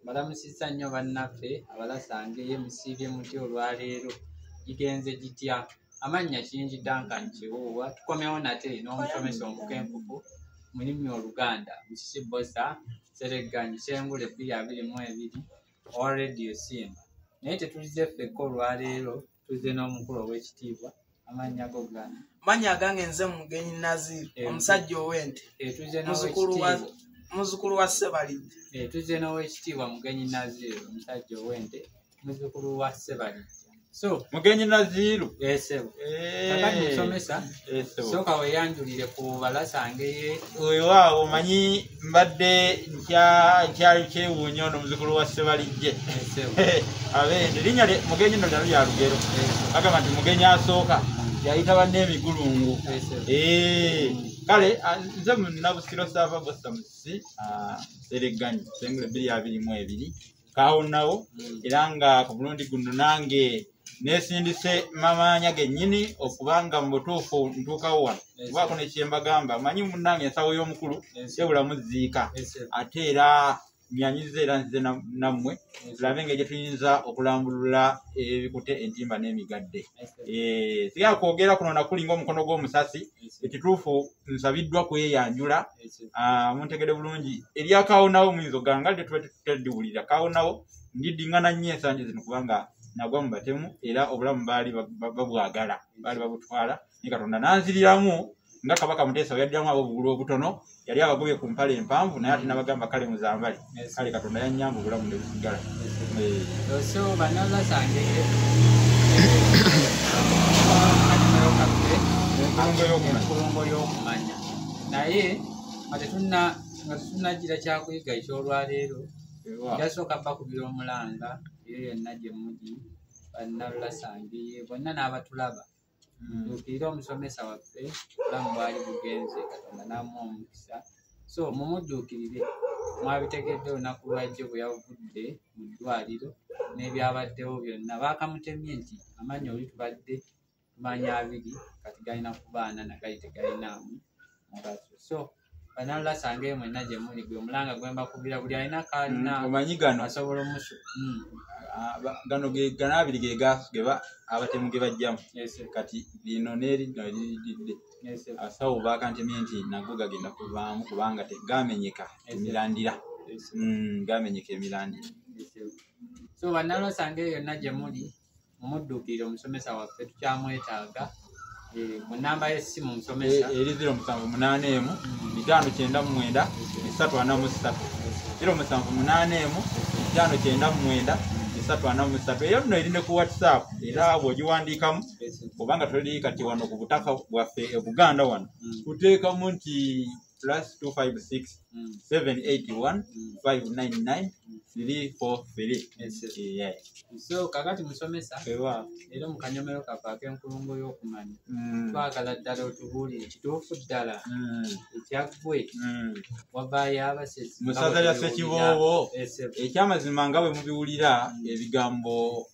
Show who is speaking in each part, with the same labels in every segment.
Speaker 1: Mbalamusizza nnyo bannaffe abalasange musiibye mutya olwaleero, gigenze gitya? Amannya Kingi Duncan Kiwuuwa. Tukomyewo nate n'omusomesa omukenkufu mu lulimi Oluganda, Musisi Bbosa Sseregganyi Ssengule 2022 owa Radio Simba. Naye tetulize ffekka olwaleero, tuzze n'omukulu ow'ekitiibwa. Amannya go gani?
Speaker 2: Mannya agange nze Mugenyi Nazir, omusajja ow'ente.
Speaker 1: Tuzze
Speaker 2: n'owekitiibwa muzzukulu wa Ssebalijja.
Speaker 1: Tuzze n'owekitiibwa Mugenyi Nazir, omusajja ow'ente, muzzukulu wa Ssebalijja. So
Speaker 3: Mugenyi Naziru.
Speaker 1: Esebo. Kakati musomesa, sooka weeyanjulire ku balasangeye.
Speaker 3: Weewaawo, omanyi mbadde nkyali kyewuunya ono muzzukulu wa Ssebalijje. Abende linnya Mugenyi nno lyalo lya lugero. Bagamba nti Mugenyi asooka yayita banne emigulungu. Kale nze Munnabusiro Saava Bbosa Musisi Sseregganyi Ssengule 2022 kaawonawo, era nga ku mulundi guno nange neesindise mamaanya gennyini okubanga mu butuufu ntuukawo wano kubaako ne kyembagamba. Manyi munnange ensawo y'omukulu ebulamu ziika, ate era nyanyiza era nzize nammwe tulabe engeri gye tuyinza okulambulula ebikute entimba n'emigadde. Sigala kwogera kuno nakulinga omukono gw'omusasi, ekituufu nsabiddwa kweyanjula. Muntegere bulungi eryakaawonawo muyinza okugamba nga lye tuba kaawonawo ndiddingana nnyo ensangi zino kubanga nagwa mu batemu era obulamu baali babwagala, baali babutwala, naye Katonda n'anziriramu nga Kabaka Muteesa bwe yaddiramu ab'obugulu obutono, yali abagobye ku mpale empanvu naye ate n'abagamba kale muzambale. Kale Katonda yannyamba obulamu ne busigala.
Speaker 1: So bannabasangeye enkulungo y'okumanya, naye nga tetunnagira kyakuyiga eky'olwaleero, njasooka bakubira omulanga eyo yonna gye muli bannabasangeye bonna n'abatulaba. Tuukirire omusomesa waffe, obulamu bwali bugenze, Katonda n'amuwa omukisa. So mumudduukirire, mwabitegedde olunaku lwajjo bwe yavudde mu ddwaliro n'ebyabaddewo byonna. Baakamutemye nti amannya oli tubadde tumanya abiri, kati galina kuba ana nagali tegalinaamu mugaso. So bannabulasange mwenna gye muli, gwe omulanga gwe mbakubira, buli alina kaalina
Speaker 3: omanyi gano
Speaker 1: asobola omusu.
Speaker 3: Gano gano abiri ge abatemu ge bajjamu. Kati lino n'erino eriridde abasawo baakantemye nti nago gagenda kuvaamu kubanga tegamenyeka emirandira. Gamenyeka emirandira.
Speaker 1: So bannabulasange yonna gye muli, mumudduukirire omusomesa waffe, tukyamwetaaga. Mu nnamba y'essimu musomesa
Speaker 3: eri 0781 599 343 0781 599 343. Eyo nno eri ne ku WhatsApp, era bw'ogiwandiikamu kubanga tuli kati wano ku butaka bwaffe e Buganda wano, kuteekamu nti +256 781 599 343.
Speaker 1: So kakati musomesa, era mu kanyomero kaffe ak'enkulungo y'okumanya, twagala ddala otubuulire kituufu ddala ekyaggwe wavaayo abasezi
Speaker 3: mu ssaza lya Ssekiboobo. Ekyamazima nga bwe mubiwulira ebigambo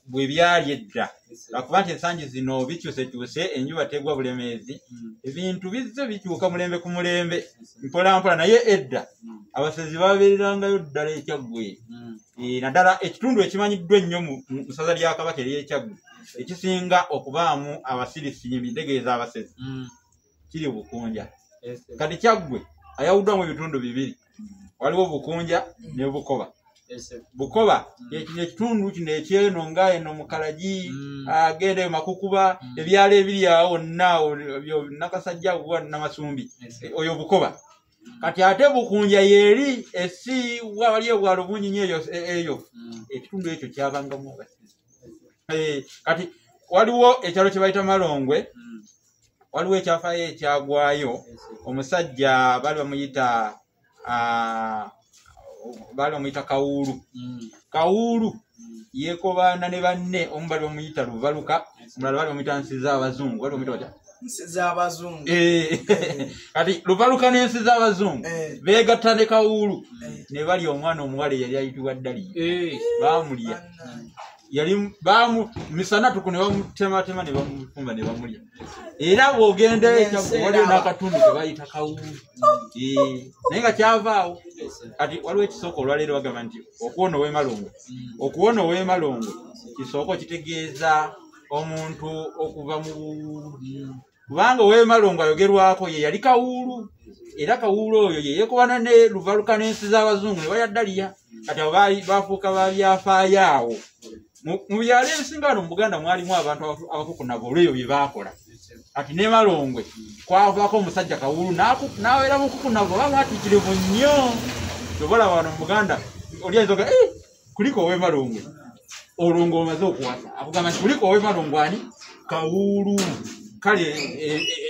Speaker 3: bwe byali edda, lwakuba nti ensangi zino bikyusekyuse, enjuba tegwa Bulemeezi, ebintu bizze bikyuka mulembe ku mulembe mpola mpola, naye edda abasezi babeererangayo ddala ekyaggwe. Naddala ekitundu ekimanyiddwa ennyo mu ssaza lya Kabaka ery'Ekyaggwe ekisinga okubaamu abasirisimbi, ntegeeza abasezi, kiri Bukunja. Kati Kyaggwe ayawuddwamu ebitundu bibiri, waliwo Bukunja ne Bukoba. Bukoba kino ekitundu kino ekyeno nga eno Mukalagi, agenda eyo Makukuba, ebyalo ebiri awo wonna Nakasajja Namasumbi, oyo Bukoba. Kati ate Bukunja yeeri esi wali obwalo bungi nnyo eyo ekitundu ekyo kyabangamu abasezi. Kati waliwo ekyalo kye bayita Malongwe, waliwo ekyafaayo ekyagwayo, omusajja baali bamuyita Kawuulu. Kawuulu yeekobaana ne banne, omu baali bamuyita Luvaluka, omulala baali bamuyita Nsi z'Abazungu. Baali bamuyita batya?
Speaker 2: Nsi z'Abazungu.
Speaker 3: Kati Luvaluka n'Ensi z'Abazungu beegatta ne Kawuulu ne balya omwana omuwala eyali ayitibwa Ddaliya, baamulya. Yali bamu misana tuku ne bamutematema ne bamufumba ne bamulya. Era bw'ogenda waliwo n'akatundu ke bayita Kawuulu. Naye nga kyavaawo. Kati waliwo ekisooka olwaleero bagamba nti okuwona ow'emalongo. Okuwona ow'emalongo kisooka kitegeeza omuntu okuva mu buwuulu. Kubanga ow'emalongo ayogerwako ye yali Kawuulu. Era Kawuulu oyo ye yeekobana ne Luvaluka n'ensi z'abazungu ne balya ddaliya. Kati abo baafuuka ba byafaayo awo. Mu byalo ebisinga wano mu Buganda mwalimu abantu abakukunavu olw'ebyo bye baakola. Kati ne Malongwe kwavaako omusajja Kawuulu n'abeera mukukunavu oba mwatiikirivu nnyo. Ky'oba olaba wano mu Buganda oli ayinza okugamba, kuliko ow'emalongwe. Olwo ng'omaze okuwasa. Akugamba nti kuliko ow'emalongwe ani? Kawuulu. Kale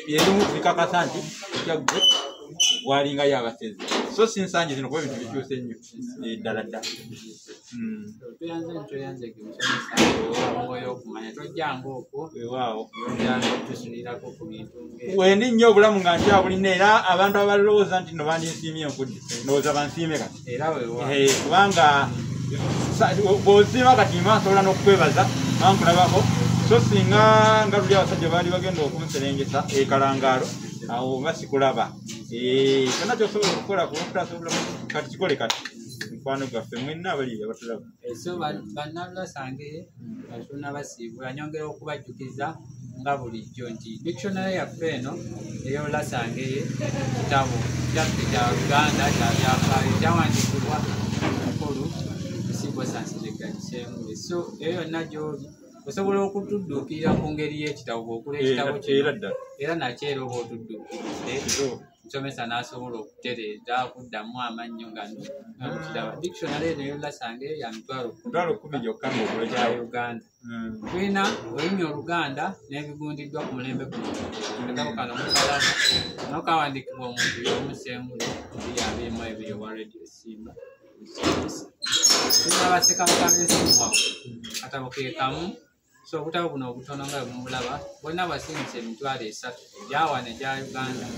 Speaker 3: ebimu bikakasa nti Kyaggwe walingayo abasezi. So si nsangi zino kuba ebintu bikyuse nnyo ddala ddala.
Speaker 1: Tweyanze musomesa olw'engo y'okumanya tojjanga okwo.
Speaker 3: Weewaawo.
Speaker 1: Tusunirako ku bintu
Speaker 3: wendi nnyo obulamu nga nkyabulina era abantu abalowooza nti nno bandinsiimye nfudde ndowooza bansiime kati.
Speaker 1: Era weewaawo.
Speaker 3: Kubanga bw'osiima kati mba nsobola n'okukwebaza bankulabako. So singa nga luli abasajja baali bagenda okunserengesa e Kalangaalo awo mba sikulaba. Kyonna ky'osobola okukola ku lw'okutaasa obulamu kati kikole kati. Mukwano gwaffe mwenna abali abatulaba.
Speaker 1: So bannabulasange tunnabasiibula nyongera okubajjukiza nga bulijjo nti dictionary yaffe eno ey'Olasangeye kitabo kyaffe kya Luganda kya byafaayo kyawandiikibwa mukulu Lusigo Sansiregga Kisengule. So eyo yonna gy'oli osobola okutudduukirira ku ngeri y'ekitabo bw'okula ekitabo kino era nakyo era oba otudduukiridde musomesa n'asobola okutereeza okuddamu amannyo gano nga mukiraba. Dictionary eno ey'Olasangeye ya 110,000
Speaker 3: gyokka ng'ogula
Speaker 1: kya Uganda. Tulina olulimi Oluganda n'ebigundiddwa ku mulembe guno. Akatabo kano mukalaba nako kawandiikibwa omuntu y'omu Ssengule 2022 owa Radio Simba. Tulina bassekabaka b'ensimuwawo akatabo ke kamu. So obutabo buno obutono nga bwe mubulaba bwonna bwasingisa 300,000 egyawana egya Uganda.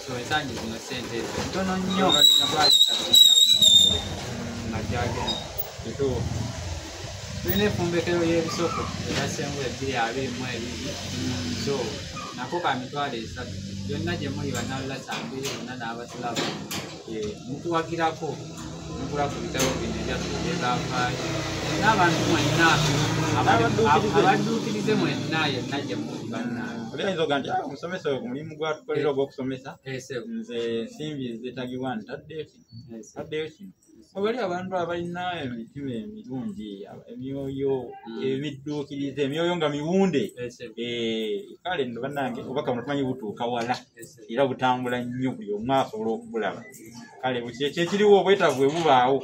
Speaker 1: So ensangi zino ssente ezo ntono nnyo 300,000 nga gyagenda. Tulina effumbekero y'ebisoko erya Ssengule 2022. So nako ka 300,000 byonna gye muli bannabulasange bonna n'abatulaba mutuwagirako mugula ku bitabo bino ebyaffe ebyafaayo n'abantu mwenna abadduukirize mwenna yonna gye muli bannange.
Speaker 3: Oli ayinza okugamba nti omusomesa oyo ku mulimu gw'atukolera ogw'okusomesa nze ensimbi ezeetagibwa ntaddeyo kino ntaddeyo kino. Wali abantu abalina emitima emirungi, emyoyo emidduukirize, emyoyo nga miwunde. Kale nno bannange obubaka buno tumanyi butuuka wala era butambula nnyo buli omu asobola okubulaba. Kale kyekiriwo obwetaavu bwe bubaawo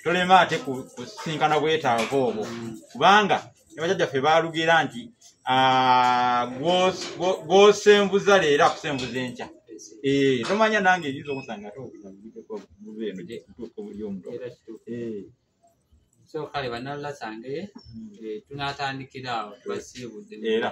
Speaker 3: tolema ate kusisinkana bwetaavu obwo kubanga ne bajjajjaffe baalugera nti gw'osembuza leero akusembuza enkya. Tomanya nange eyinza okusanga ate okubuddeko buva eno gye ntuuka buli omuto.
Speaker 1: So kale bannabulasange tunaatandikira awo tubasiibudde.
Speaker 3: Era.